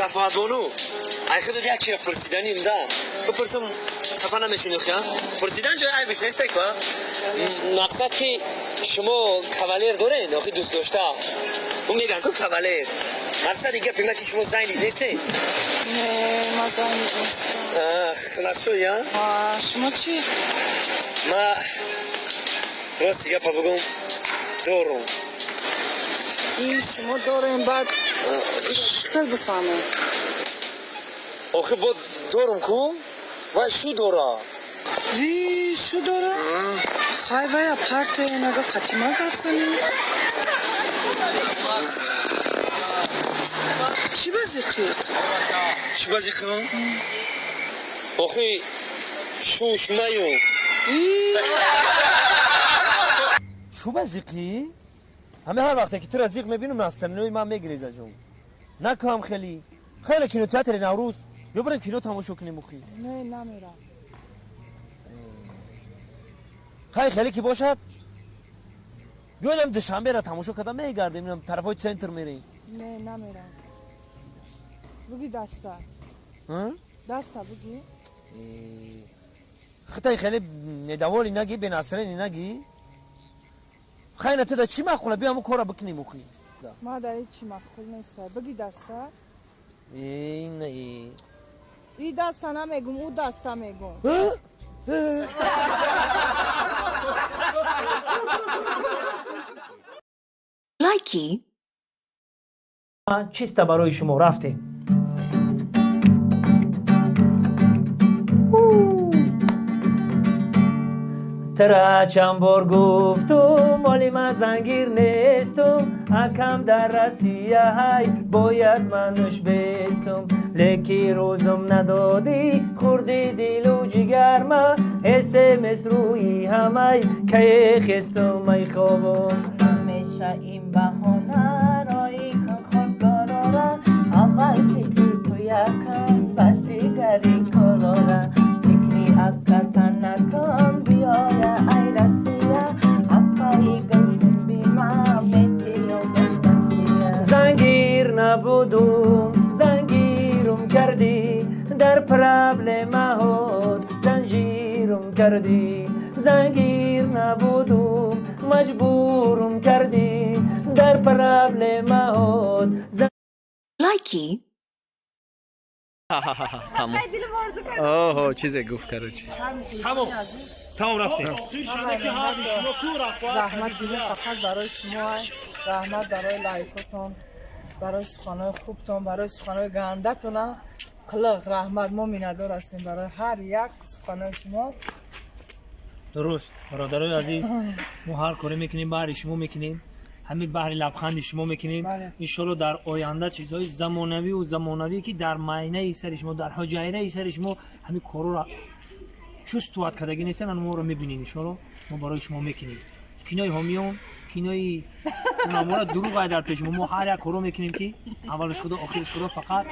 Рафоатбону, ай худат як чира пурсиданим да. Бипурсам, хафа намешинӣ, ха? Пурсидан ҷои айбиш нестек, ва? Мақсад ки шумо кавалер доред, охи дӯст дошта. Ӯ мегӯянд ку кавалер. Мақсади гапи ман ки шумо занг нестед? Не, ма занг нестам. Холостой, а? А, шумо чӣ? Ма рости гапа бигӯм, дорум. Ин шумо дорем, баъд хел бифаҳмем. Охи бо дорум ку? Вай шу дора. Ви, шу дора? Хай, вая партоен, ага қатима гап занем. Чӣ ба зиқиқ? Чӣ ба зиқиқам? Охи шуш маю. Чӯ ба зиқӣ? Ҳаме ҳар вақте ки тура зиқ мебинам, настроение ман мегиреза ҷон. Накам хеле. Хеле кинотеатри Наврӯз. Ё барем кино тамошо кунем охи. Не, намерам. Хай, хеле ки бошад, биёдам Душанберо тамошо карда мегардем, инам тарафҳои центр мерем. Не, намерам. Буги даста. Даста буги. Хитай хеле недовольный наги, бенастроение наги. Хай, на туда чӣ маъқула, биё ҳамун корро бикунем охи. Ма дар ҳеҷ чӣ маъқул неста. Буги даста. Ин И даста намегум, ӯ даста мегум. Likey. Чиста барои шумо рафтем. Тра чанд бор гуфтум, моли ман зангир нестум, акам дар Россия ҳай, бояд мануш бестум. Леки рӯзум надодӣ, хурди дилу ҷигарма, СМС рӯи ҳамай, кае хестум ай хобум. Ҳамеша ин баҳона рои кун хостгорора, аввал фикри ту якам, баъд дигари корора. Фикри аката накун, биёя ай Россия, апаи гулсумбима метиёмаш насия. Зангир набудум, зангирум кардӣ, дар проблемаҳот занҷирум кардӣ. Зангир набудум, маҷбурум кардӣ, дар проблемаҳот. Likey. Тамом. Оҳо, чизе гуфт, короче. Тамом, тамом, рафтем. Заҳмат дидем фақат барои шумо. Раҳмат барои лайкотон, барои суханҳои хубтон, барои суханҳои гандатона. Қилиқ раҳмат, мо миннатдор ҳастем барои ҳар як суханҳои шумо. Дуруст, бародарои азиз, мо ҳар коре мекунем, баҳри шумо мекунем, ҳамин баҳри лабханди шумо мекунем. Иншолло, дар оянда чизҳои замонавию замонавӣ, ки дар майнаи сари шумо, дар ҳуҷайраи сари шумо ҳамин корро чувствовать кардагӣ нестем, моро мебинед. Иншолло, мо барои шумо мекунем кинои ҳомиён, кинои унамора дурӯғ ай дар пеши мо. Мо ҳар як коро мекунем, ки аввалиш худо, охириш худо, фақат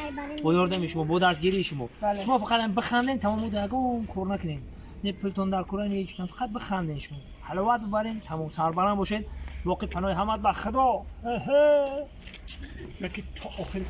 бо ёрдами шумо, бо дастгирии шумо. Шумо фақат биханден, тамом, ягон кор накунем, не пултон дар кора, не ҳеч, фақат биханден, шумо ҳаловат бибарен, тамом, сарбаланд бошед, боқӣ паноҳи ҳамат ба худо. Яки то охир.